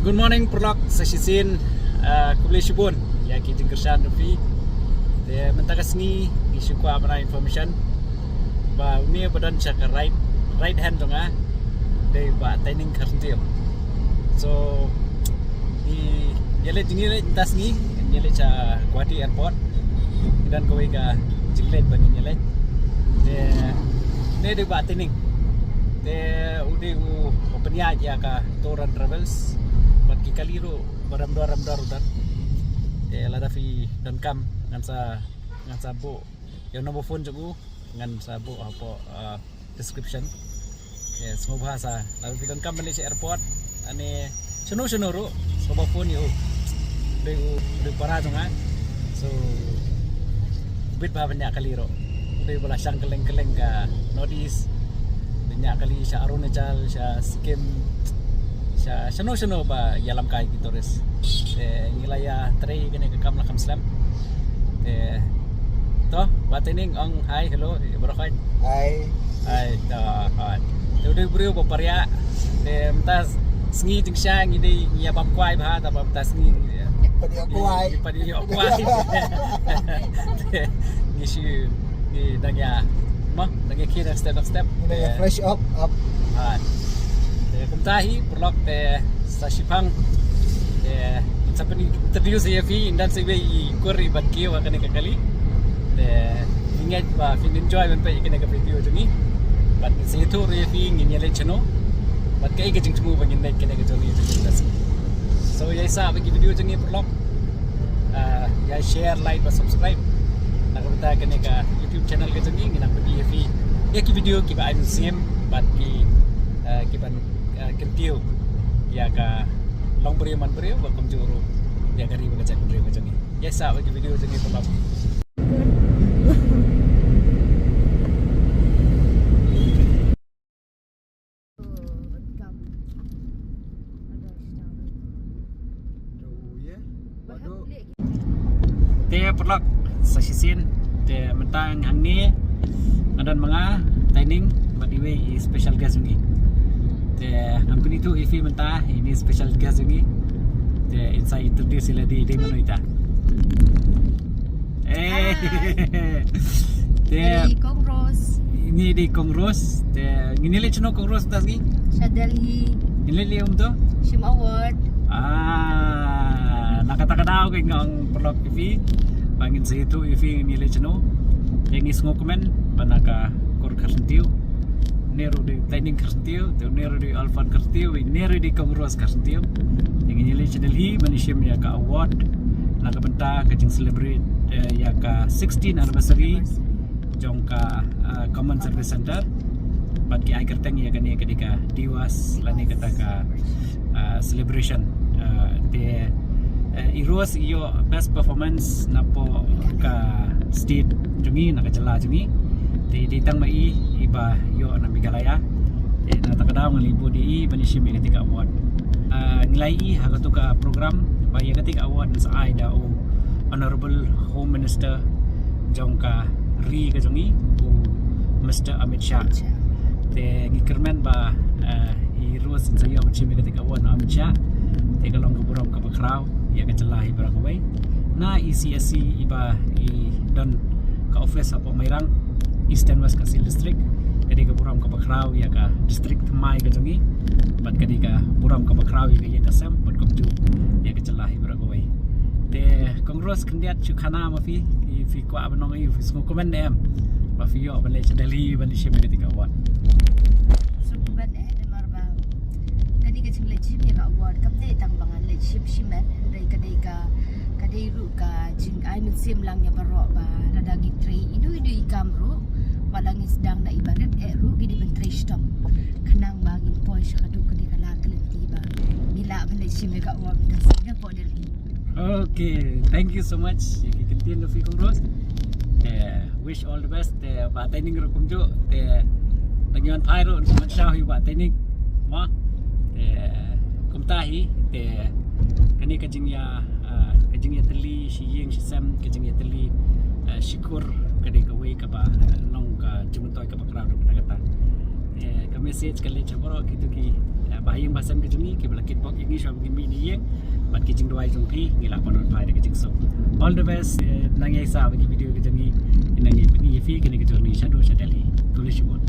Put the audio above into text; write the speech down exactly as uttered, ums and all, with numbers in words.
Good morning, paralok, sa shisien, uh, khublei shibun ïa ki jingkyrshan jong phi. Te mynta ka sngi ngi shu kwah ban ai information ba une ba don sha ka right, right hand jong nga dei Bah Taining Kharsyntiew. So ngi ïaleit, ngi ïaleit mynta sngi, ngi ïaleit sha Guwahati Airport. Ngi don kawei ka jingleit ba ngin ïaleit. Te une dei Bah Taining. Te u dei u pynïaid ïa ka tour and travels bad ki kali ruh ba ram dor ram dor u don. Te lada phi donkam ngan sa, ngan sa buh ïa u number phone jong u, ngan sa buh hapoh, uh, description. Yes, sngewbha sa lada phi donkam ban leit sha airport, ani shano shano ruh, sngewbha phone ïa u. Dei u, dei u para jong nga. So bit ba ban ñiah kali ruh. Dei ba la shang kylleng kylleng ka North East. Ban ñiah kali sha Arunachal, sha Sikkim, sha shano shano ba ïalam kai ki tourist. Te ngi la ïatrei kane ka kam la kham slem. Te to, Bah Taining, ong hi, hello ïa baroh khoit. Hi. Hi, to, hoi. Te u dei u briew ba pariah. Te mynta sngi jingshisha ngi dei ngi ïa bam kwai bha, te ba mynta sngi ngi pat ïoh kwai. Ngi pat ïoh kwai. Te ngi shu, ngi dang ïa, mo, dang ïa khie dang step dang step. Ngi dang ïa fresh up, up. Hoi. Te kumta hi paralok, te sa shiphang te ngin sa pyni, introduce ïa phi, ynda sa iwei i kur i ban kiew ha kane ka kali. Te ngi ngeit ba phin enjoy ban peit ïa kane ka video jong ngi. Bad ngin sa ïathuh ruh ïa phi ngin ïaleit shano bad kaei ka jingthmu ba ngin leit kane ka journey jong ngi mynta sngi. So ïa sah bad ki video jong ngi paralok. Ah, ïa share, like bad subscribe na ka bynta kane ka YouTube channel ka jong ngi. Ngin nang pyni ïa phi ïa ki video kiba ai mynsiem bad ki, ah, kiban, ah, kyntiew ïa ka longbriew manbriew bad kumjuh ruh ïa ka ri bad ka jaitbynriew ka jong ngi. Ïa sah bad ki video jong ngi paralok. Te paralok, sa shisien te mynta hangne nga don ma nga, Taining, bad iwei i special guest jong ngi. Te ngam kyntu ïa phi mynta ine i special guest jong ngi. Te in sa introduce ïa lade, dei mano ita. Eh. Te ini Kong Rose. Ini dei Kong Rose. Te ngin ïaleit shano Kong Rose mynta sngi? Sha Delhi. Ngin ïaleit leh kumto? Shim award. Ah, na kata ka daw ka nga ong paralok ïa phi ba ngin sa ïathuh ïa phi ngin ïaleit shano. Te ngi sngewkmen ba na ka kur Kharsyntiew. Une ruh dei Taining Kharsyntiew, te une ruh dei Alfan Kharsyntiew, une ruh dei Kong Rose Kharsyntiew. Te ngin ïaleit sha Delhi ban ïashim ïa ka award na ka bynta ka jing celebrate, eh, ïa ka sixteen anniversary jong ka, eh, Common Service Centre. Bad ki ai kyrteng ïa kane ka dei ka Diwas lane kata ka, eh, celebration. Eh, te, eh, i Rose i ïoh best performance napoh ka state jong ngi, na ka jylla jong ngi. Te dei tang ma i iba ïoh na Meghalaya. Te na kata ka daw ngi la bud ïa i ban ïashim ïa kata ka award. Ah, ngi la ïohi ha katu ka program ba ïa kata ka award sa ai da u Honorable Home Minister jong ka ri ka jong ngi, u Mister Amit Shah. Te ngi kyrmen ba, eh, i Rose in sa ïoh ban shim ïa kata ka award na u Amit Shah. Te ka long ka burom kaba khraw ïa ka jylla hi baroh kawei. Na E C S C iba i don ka office hapoh Mairang, Eastern West Khasi Hills District. Ka dei ka burom kaba khraw ïa ka district thymmai ka jong ngi. Bad ka dei ka burom kaba khraw ïa ka ïing ka sem bad kumjuh ïa ka jylla hi baroh kawei. Te Kong Rose khyndiat shu khana ma phi, phi kwah ban ong ei, phi sngewkmen ne em ba phi ïoh ban leit sha Delhi ban ïashim ïa kata ka award? Sngewkmen eh, namar ba kane ka jingleit shim ïa ka award kam dei tang ba ngan leit shim shimet, hynrei ka dei ka, ka dei ruh ka jingai mynsiem lang ïa baroh ba lada ngi trei ino ino i kam ruh, wat la ngi sdang da iba rit eh ruh, ngi dei ban trei shitom khnang ba ngin poi sha katu ka dei ka lad ka lynti ba ngi lah ban leit shim ïa ka award mynta sngi hapoh Delhi. Okay, thank you so much ïa ki kyntien jong phi Kong Rose. Te wish all the best. Te Bah Taining ruh kumjuh, te dang ïa wan phai ruh, wan shaw hi Bah Taining. Mo. Te kumta hi, te kane ka jingïa, ah, ka jingïatylli shi ïing shi sem, ka jingïatylli, ah, shi kur, ka dei kawei kaba, ah, long ka jingmyntoi kaba khraw ruh kata kata. Te ka message ka leit sha baroh kito ki, ah, Ba ïing ba sem ka jong ngi, kiba la kitbok ïa ngi shuwa ba ngin mih na ïing. Bad ki jingduwai jong phi ngi la pynwan phai da ka jingsuk. All the best. Eh, nang ïai sah bad ki video ka jong ngi. Nang ïai pyni ïa phi kane ka journey shaduh sha Delhi. Khublei shibun.